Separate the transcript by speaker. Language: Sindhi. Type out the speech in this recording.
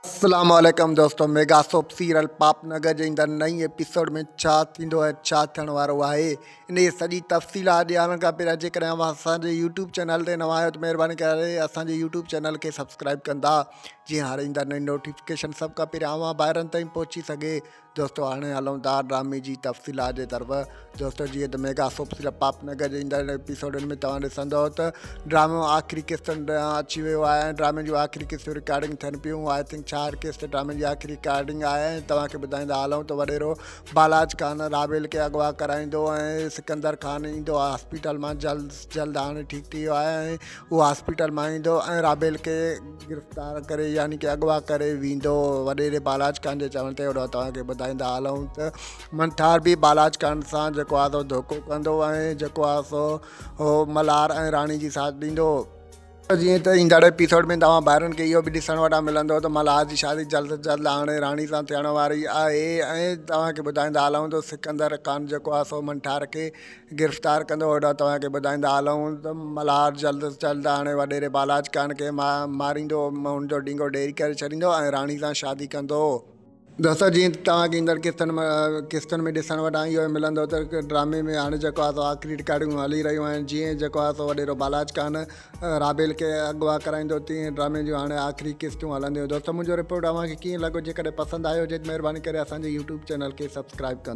Speaker 1: السلام عليڪم دوستو ميگا سوپ سيريل پاپ نگر جي ايندڙ نئين ايپيسوڊ ۾ ڇا ٿيندو ۽ ڇا ٿيڻ وارو آهي ان جي سڄي تفصيلات ڏيارڻ کان پهريان جيڪڏهن اوهان اسان جي يوٽيوب چينل تي نوان آهيو ته مهرباني ڪري اسان جي يوٽيوب چينل کي سبسڪرائب ڪندا جيئن هر ايندڙ نئين نوٽيفڪيشن سڀ کان پهريان اوهان ڀائرن تائين پهچي سگهي دوستو هاڻي هلون ٿا ڊرامي جي تفصيلات جي طرف دوستو جيئن ته ميگا سوپ سيريل پاپ نگر جي ايندڙ ايپيسوڊن ۾ توهان ڏسندو ته ڊرامو آخري قسطن ڏانهن اچي ويو آهي ۽ ڊرامي جون آخري قسطون رڪارڊنگ ٿين پيون I think ڇاهٺ قسط ڊرامي جي آخري رڪارڊنگ آهي ۽ توهان کي ٻڌائيندا هلون ته وڏيرو بالاچ خان رابيل کي اغوا ڪرائيندو ۽ سڪندر خان ايندو هاسپيٽل مان جلد جلد هاڻي ٺيڪ ٿي ويو آهي ۽ اهو هاسپيٽل مان ايندو ۽ رابيل کي گرفتار ڪري يعني ڪي اغوا ڪري ويندو وڏيري بالاچ خان جي چوڻ تي هوڏانهن توهان کي ٻڌائيندا هلون ته منٺار به بالاچ خان سان جيڪو آهي سو ڌوڪو ڪندو ۽ جيڪو آهي سو هو ملهار ۽ راڻي جي ساٿ ڏيندو. جيئن ته ايندڙ ايپيسوڊ ۾ توهان ڀائرن کي اهو به ڏسڻ وٽان ملندو ته ملهار جي شادي جلد از جلد هاڻي راڻي سان ٿيڻ واري آهي ۽ توهان کي ٻڌائيندا هلون ته سڪندر خان جيڪو آهي سو منٺار کي گرفتار ڪندو هوڏانهن توهان کي ٻڌائيندا هلون ته ملهار جلد از جلد هاڻي وڏيري بالاچ خان کي ماريندو هن جو ڊينگو ڍيري ڪري ڇڏيندو ۽ راڻي سان شادي ڪندو. دوستو جيئن ته توهان کي ايندڙ قسطن قسطن ۾ ڏسڻ وٽان اهو ملندو ته ڊرامي ۾ هاڻي جيڪو آهي سو آخري رڪارڊنگون هلي رهيون آهن جيئن جيڪو آهي سو وڏيرو بالاچ خان رابيل کي اغوا ڪرائيندو تيئن ڊرامي جون هاڻي آخري قسطون هلنديون دوستو منهنجو رپورٽ اوهان کي ڪيئن لڳو جيڪڏهن پسند آيو هجي ته مهرباني ڪري اسان جي يوٽيوب چينل کي سبسڪرائب ڪندا.